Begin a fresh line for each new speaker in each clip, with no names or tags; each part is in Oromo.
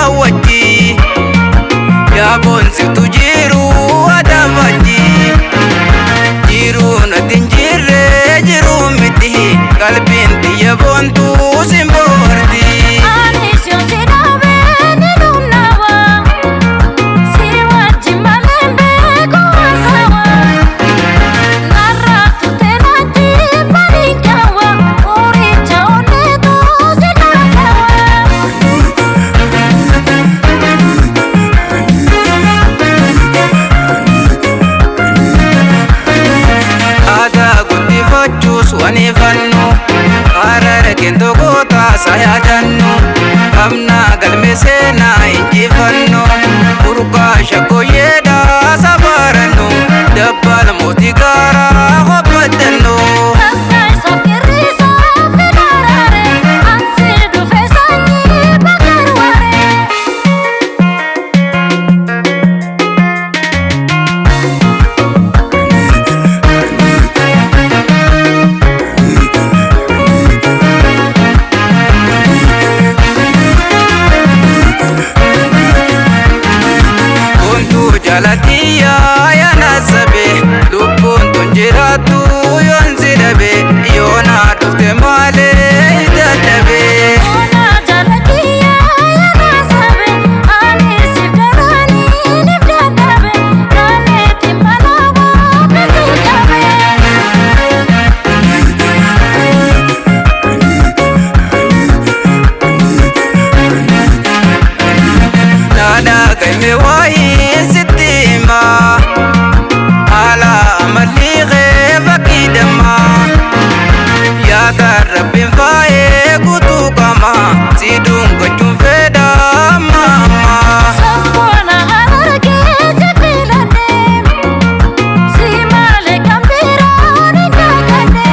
Wajji yaaboon siftu jiru adamaji jiruu natti hin jirre jiruu miti qalbiin tiyya boontuu simboorti.
Anis yoon si dhaabee ni dhumnawa, si wajjin malee hin beeku haasawa. Narraa turte natti baniin kawa, qoricha onneetu si dhaabawa.
Aadaa guddifachuus waan ifannu harara keentokota sayaadannu qabnaa galme seenaa injifannu burqaa shakkooyyeedhaa sabarannu dabbaal mootii gaaraa hobbatannu.
Kakka isaaf kirrisaa fedaraare, ansi dhufe sanyii bakar waaree.
Kuntuu jaalatiyyaa yaana sabe lubbuun tun jiraattu yoon si dhabe yoonaa dhufte maalee dadhabe.
Ona jaalatiyyaa yaana sabe, ani siif daraanii nif dadhabe, naanneetti malawaa fesi qabe.
Naadhaa galme waa'ee sitti himaa haala amalli kee fakkii dammaa yaada rabbiin faayee guutuu qama si dhungachuun fedha amma amma.
Sabboona harargee si filadhe, si malee kan biraan hin dagadhe.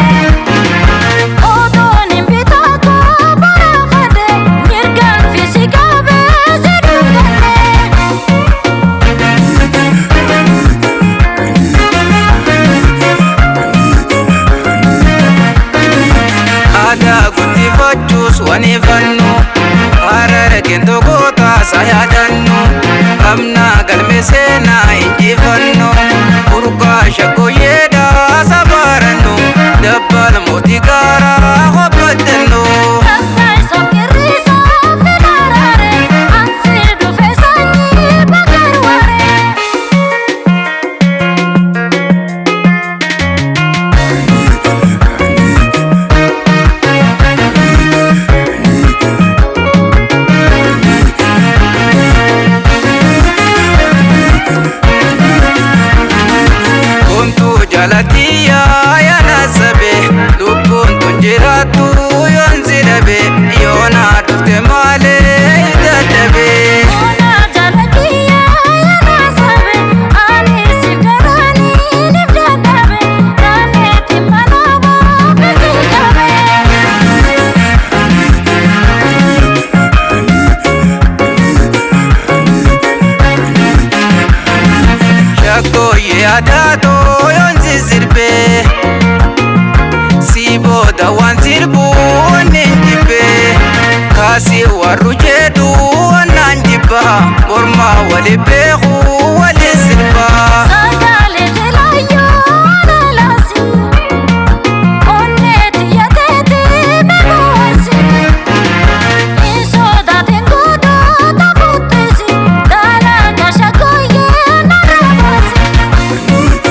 Otoon hin bitaatu baraafadhe, mirgaan fi si qabee si dhungadhe.
Aadaa guddifachuus waan ifannu harara keentokota sayaadannu qabnaa galme seenaa injifannu burqaa shakkooyyeedhaa sabarannu dabbaal mootii gaaraa hobbatannu.
Kakka isaaf kirrisaa fedaraare, ansi dhufe sanyii bakar waaree.
Kuntuu jaalatiyyaa yaana sabe lubbuun tun jiraattu yoon si dhabe yoonaa dhufte maalee dadhabe.
Ona jaalatiyyaa yaana sabe, ani siif daraanii nif dadhabe, naanneetti malawaa fesi qabe.
Shakkooyyee adaatoo yoon si sirbee si booda waan sirbuu onneen jibbee kaasii warru jedhu onnaan jibbaa mormaa wali beeku wali sirbaa.
Sagaalee jilaayyoo lalaasi, onneetti yateetti meebuwaasi. Hin sodaatin godhata fuuttisi, dalagaa shakkooyyee narra baasi.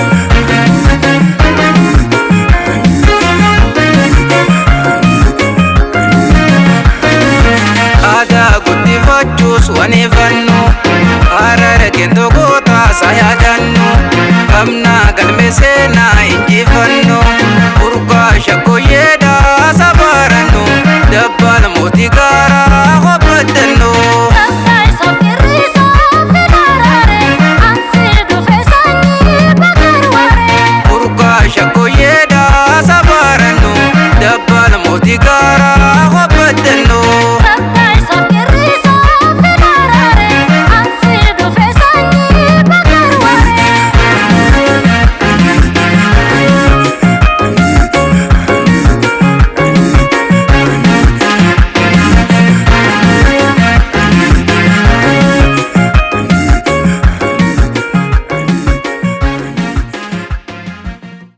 Aadaa guddifachuus waan ifannu harara keentokota sayaadannu qabnaa galme seenaa injifannu.